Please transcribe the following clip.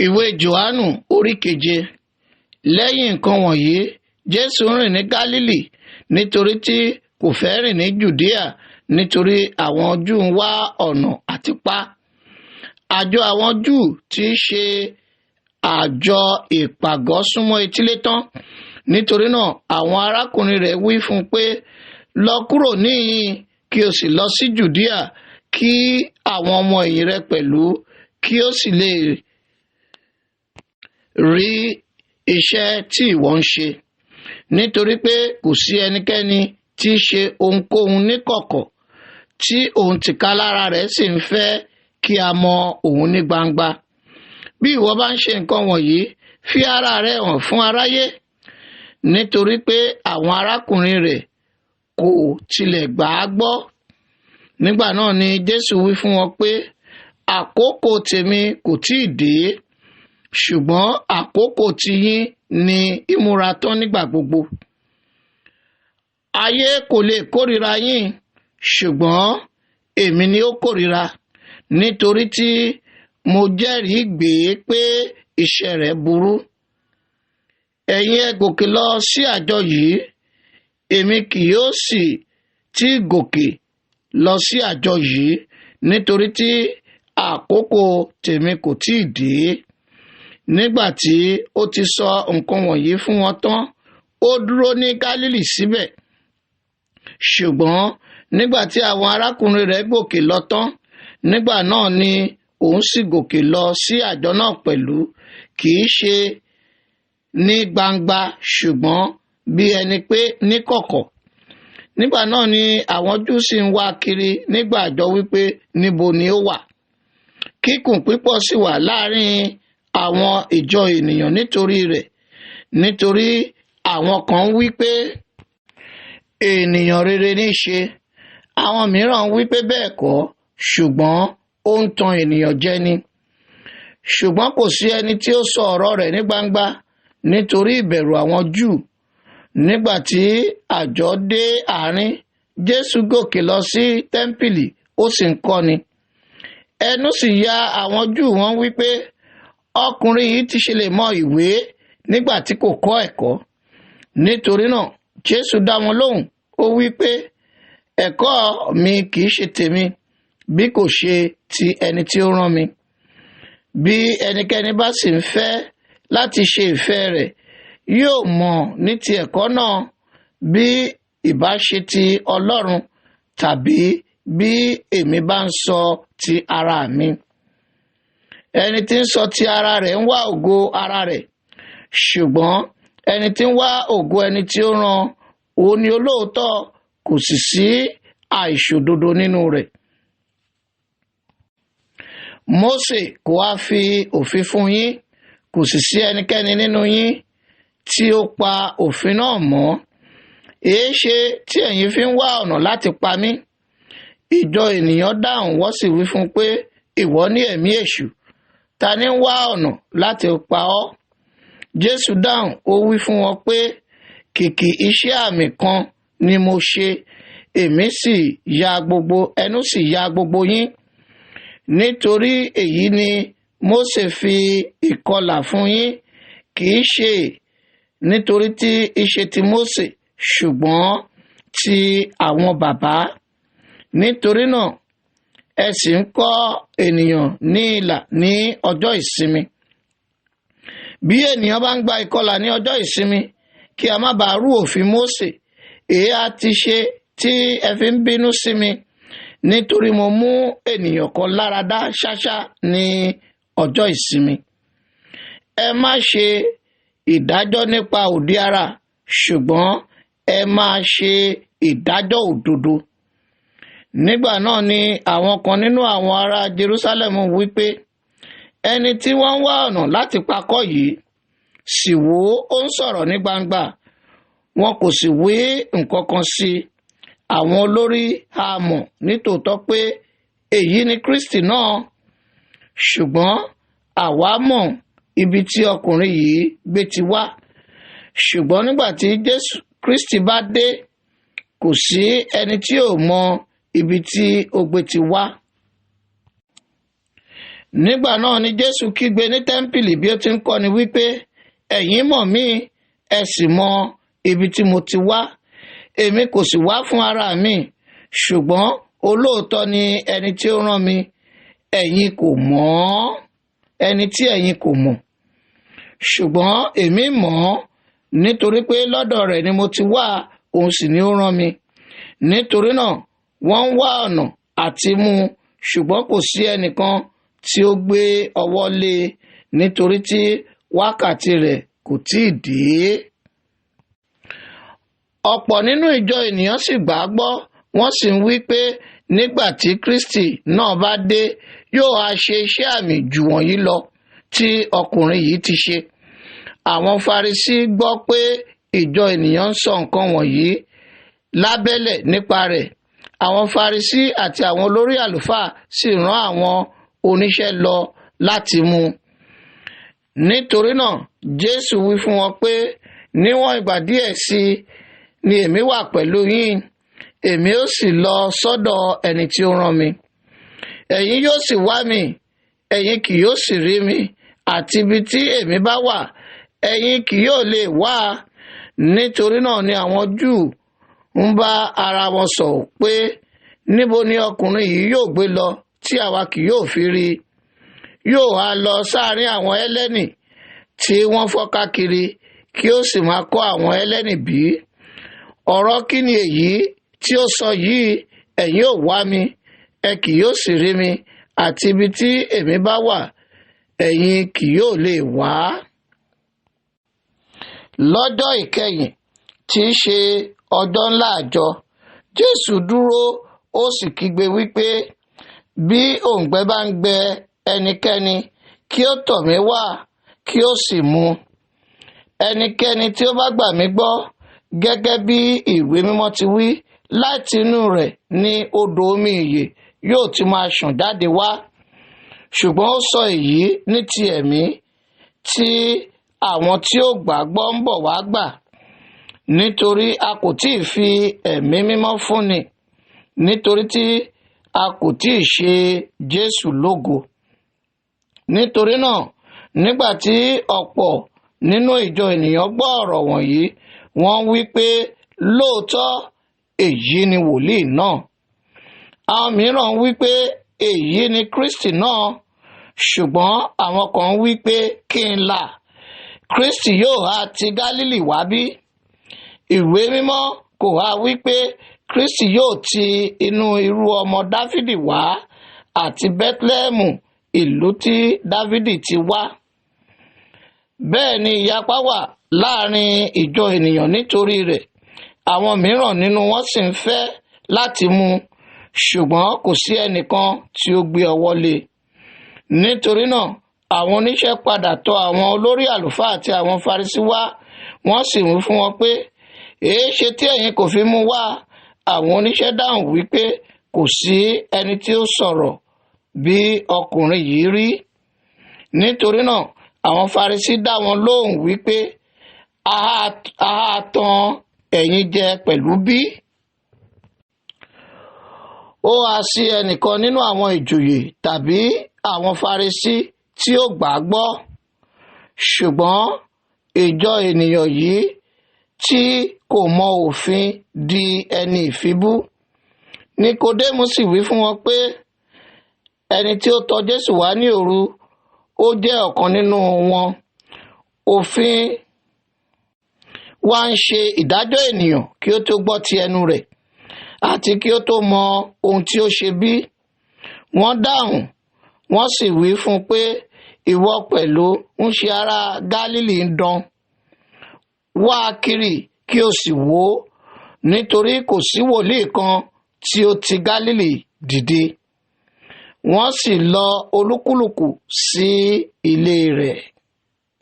Ìwé Jòhánù orí keje. Lẹ́yìn nǹkan wọ̀nyí, Jésù rìn ní Gálílì nítorí tí kò fẹ́ rìn ní Jùdíà nítorí àwọn Júù ń wá ọ̀nà àti pa á. Àjọ àwọn Júù tí í ṣe àjọ ìpàgọ́ súnmọ́ etílé tán. Nítorí náà, àwọn arákùnrin rẹ̀ wí fún un pé, lọ kúrò níhìn-ín kí o sì lọ sí Jùdíà kí àwọn ọmọ ẹ̀yìn rẹ pẹ̀lú kí ó sì lè rí iṣẹ́ tí ìwọ ń ṣe. Nítorí pé kò sí ẹnikẹ́ni tí í ṣe ohunkóhun níkọ̀kọ̀ tí òun tìkálára rẹ̀ sì ń fẹ́ kí a mọ òun ní gbangba. Bí ìwọ bá ń ṣe nǹkan wọ̀nyí, fi ara rẹ hàn fún aráyé. Nítorí pé àwọn arákùnrin rẹ̀ kò tilẹ̀ gbà á gbọ́. Nígbà náà ni Jésù wí fún wọn pé, àkókò tèmi kò tíì dé, ṣùgbọ́n àkókò tiyín ni ìmúra tán nígbà gbogbo. Ayé kò lè kórìíra yín, ṣùgbọ́n èmi ni ó kórìíra, nítorí tí mo jẹ́rìí gbè é pé iṣẹ́ rẹ̀ burú. Ẹ̀yin ẹ gòkè lọ sí àjọ yìí, èmi kì yóò sì tí gòkè lọ sí àjọ yìí, nítorí tí àkókò tèmi kò tíì dé. Nígbà tí ó ti sọ nǹkan wọ̀nyí fún wọn tán, ó dúró ní Gálílì síbẹ̀. Ṣùgbọ́n nígbà tí àwọn arákùnrin rẹ̀ gòkè lọ tán, nígbà náà ni òun sì gòkè lọ sí àjọ náà pẹ̀lú, kì í ṣe ní gbangba ṣùgbọ́n bí ẹni pé níkọ̀kọ̀. Nígbà náà ni àwọn Júù sì ń wá kiri nígbà àjọ wípé níbo ni ó wà. Kíkùn pípọ̀ sì wà láàrin àwọn ìjọ ènìyàn nítorí rẹ̀, nítorí àwọn kan wí pé ènìyàn rere ní í ṣe, àwọn mìíràn wí pé bẹ́ẹ̀ kọ́, ṣùgbọ́n ó ń tan ènìyàn jẹ ni. Ṣùgbọ́n kò sí ẹni tí ó sọ ọ̀rọ̀ rẹ̀ ní gbangba nítorí ìbẹ̀rù àwọn Júù. Nígbà tí àjọ dé àárín, Jésù gòkè lọ sí tẹ́ḿpìlì, ó sì ń kọ́ni. Ẹnu sì ya àwọn Júù, wọ́n wí pé, ọkùnrin yìí ti ṣe lè mọ ìwé nígbà tí kò kọ́ ẹ̀kọ́. Nítorí náà, Jésù dá wọn lóhùn, ó wí pé, ẹ̀kọ́ mi kì í ṣe tèmi, bí kò ṣe ti ẹni tí ó rán mi. Bí ẹnikẹ́ni bá sì ń fẹ́ láti ṣe ìfẹ́ rẹ̀, yóò mọ̀ ní ti ẹ̀kọ́ náà bí ìbá ṣe ti Ọlọ́run tàbí bí èmi bá ń sọ ti ara mi. Ẹni tí ń sọ ti ara rẹ̀ ń wá ògo ara rẹ̀, ṣùgbọ́n ẹni tí ń wá ògo ẹni tí ó rán, òun ni olóòótọ́, kò sì sí àìṣòdodo nínú rẹ̀. Mósè kò wá fi òfin fún yín, kò sì sí ẹnikẹ́ni nínú yín tí ó pa òfin náà mọ́. Èéṣe tí ẹ̀yin fi ń wá ọ̀nà láti pa mí? Ìjọ ènìyàn dáhùn, wọ́n sì wí fún un pé, ìwọ ní ẹ̀mí èṣù, ta ni ń wá ọ̀nà láti pa ọ́? Jésù dáhùn, ó wí fún wọn pé, kìkì iṣẹ́ àmì kan ni mo ṣe, èmi sì ya gbogbo ẹnu sì ya gbogbo yín. Nítorí èyí ni Mósè fi ìkọlà fún yín, kì í ṣe nítorí tí í ṣe ti Mósè, ṣùgbọ́n ti àwọn bàbá. Nítorí náà, ẹ sì ń kọ́ ènìyàn ní ilà ní ọjọ́ ìsinmi. Bí ènìyàn bá ń gba ìkọlà ní ọjọ́ ìsinmi, kí a má bàa rú òfin Mósè, èé ha ti ṣe tí ẹ fi ń bínú sí mi, nítorí mo mú ènìyàn kan lára dá ṣáṣá ní ọjọ́ ìsinmi. Ẹ má ṣe ìdájọ́ nípa òde ara, ṣùgbọ́n ẹ máa ṣe ìdájọ́ òdodo. Nígbà náà ni àwọn kan nínú àwọn ará Jerusalem wí pé, ẹni tí wọ́n ń wá ọ̀nà láti pakọ́ yìí, sì wò ó ń sọ̀rọ̀ ní gbangba, wọn kò sì wí nǹkan kan sí i. Àwọn olórí a mọ̀ nítòótọ́ pé èyí ni Kristi náà, ṣùgbọ́n àwa mọ̀ ibi tí ọkùnrin yìí gbé ti wá. Ṣùgbọ́n nígbà tí Jésù Kristi bá dé, kò sí ẹni tí ò mọ ibi tí ó gbé ti wá. Nígbà náà ni Jésù kígbe ní tẹ́ḿpìlì bí ó ti ń kọ́ni wípé, ẹ̀yin mọ̀ mí, ẹ sì mọ ibi tí mo ti wá. Èmi kò sì wá fún ara mi, ṣùgbọ́n olóòótọ́ ni ẹni tí ó rán mi. Ẹ̀yin kò mọ̀ ọ́, ẹni tí ẹ̀yin kò mọ̀. Ṣùgbọ́n èmi mọ̀ ọ́, nítorí pé lọ́dọ̀ rẹ̀ ni mo ti wá, òun sì ni ó rán mi. Nítorí náà wọ́n ń wá ọ̀nà àti mú un, ṣùgbọ́n kò sí ẹnìkan tí ó gbé ọwọ́ lé e, nítorí tí wákàtí rẹ̀ kò tíì dé. Ọ̀pọ̀ nínú ìjọ ènìyàn sì gbà á gbọ́, wọ́n sì ń wí pé nígbà tí Kristi náà bá dé, yóò á ṣe iṣẹ́ àmì jù wọ̀nyí lọ tí ọkùnrin yìí ti ṣe. Àwọn Farisí gbọ́ pé ìjọ ènìyàn ń sọ nǹkan wọ̀nyí lábẹ́lẹ̀ nípa rẹ̀. Àwọn Farisí àti àwọn olórí àlùfáà sì rán àwọn oníṣẹ́ lọ láti mú un. Nítorí náà Jésù wí fún wọn pé, níwọ̀n ìgbà díẹ̀ sí i ni èmi wà pẹ̀lú yín, èmi ó sì lọ sọ́dọ̀ ẹni tí ó rán mi. Ẹ̀yin yóò sì wá mi, ẹ̀yin kì yóò sì rí mi, àti ibi tí èmi bá wà, ẹ̀yin kì yóò lè wá. Nítorí náà ni àwọn Júù ń bá ara wọn sọ̀rọ̀ pé, níbo ni ọkùnrin yìí yóò gbé lọ tí àwa kì yóò fi rí i? Yóò há lọ sáàrin àwọn Hélẹ́nì tí wọ́n fọ́nká kiri, kí ó sì máa kọ́ àwọn Hélẹ́nì bí? Ọ̀rọ̀ kí ni èyí tí ó sọ yìí, ẹ̀yin ò wá mi, ẹ kì yóò sì rí mi, àti ibi tí èmi bá wà, ẹ̀yin kì yóò lè wá. Lọ́jọ́ ìkẹyìn, tí í ṣe ọjọ́ ńlá àjọ, Jésù dúró, ó sì kígbe wípé, bí òǹgbẹ bá ń gbẹ ẹnikẹ́ni, kí ó tọ̀ mí wá, kí ó sì mu. Ẹnikẹ́ni tí ó bá gbà mí gbọ́, gẹ́gẹ́ bí ìwé mímọ́ ti wí, láti inú rẹ̀ ni odò omi ìyè yóò ti máa ṣàn jáde wá. Ṣùgbọ́n ó sọ èyí ní ti ẹ̀mí tí àwọn tí ó gbàgbọ́ ń bọ̀ wá gbà, nítorí a kò tí ì fi ẹ̀mí mímọ́ fúnni, nítorí tí a kò tí ì ṣe Jésù lógo. Nítorí náà, nígbà tí ọ̀pọ̀ nínú ìjọ ènìyàn gbọ́ ọ̀rọ̀ wọ̀nyí, wọ́n wí pé lóòótọ́ èyí ni wòlíì náà. Àwọn mìíràn wí pé èyí ni Kristi náà, ṣùgbọ́n àwọn kan wí pé kí n là, Kristi yóò há ti Gálílì wá bí? Ìwé mímọ́ kò há wí pé Kristi yóò ti inú irú ọmọ Dáfídì wá àti Bẹ́tílẹ́hẹ́mù, ìlú tí Dáfídì ti wá. Bẹ́ẹ̀ ni ìyapa wà láàrin ìjọ ènìyàn nítorí rẹ̀. Àwọn mìíràn nínú wọn sì ń fẹ́ láti mú un, ṣùgbọ́n kò sí ẹnìkan tí ó gbé ọwọ́ lé e. Nítorí náà, àwọn oníṣẹ́ padà tọ̀ àwọn olórí àlùfáà àti àwọn Farisí wá, wọ́n sì wí fún wọn pé, èéṣe tí ẹ̀yin kò fi mú wá? Àwọn oníṣẹ́ dáhùn wípé kò sí ẹni tí ó sọ̀rọ̀ bí ọkùnrin yìí rí. Nítorí náà, àwọn Farisí dá wọn lóhùn wípé, a tàn ẹ̀yin jẹ pẹ̀lú bí? Ó há sí ẹnìkan nínú àwọn ìjòyè tàbí àwọn Farisí tí ó gbàgbọ́. Ṣùgbọ́n ìjọ ènìyàn yìí tí kò mọ òfin di ẹni ìfibú. Nikodémù sì wí fún wọn pé, ẹni tí ó tọ̀ Jésù wá ní òru, ó jẹ́ ọ̀kan nínú wọn. Òfin wa ń ṣe ìdájọ́ ènìyàn kí ó tó gbọ́ ti ẹnu rẹ̀, àti kí ó tó mọ ohun tí ó ṣe bí. Wọ́n dáhùn, wọ́n sì wí fún un pé, ìwọ pẹ̀lú ń ṣe ará Gálílì ń dán. Wá kiri kí o sì wò ó, nítorí kò sí wòlíì kan tí ó ti Gálílì dìde. Wọ́n sì lọ olúkúlùkù sí ilé rẹ̀.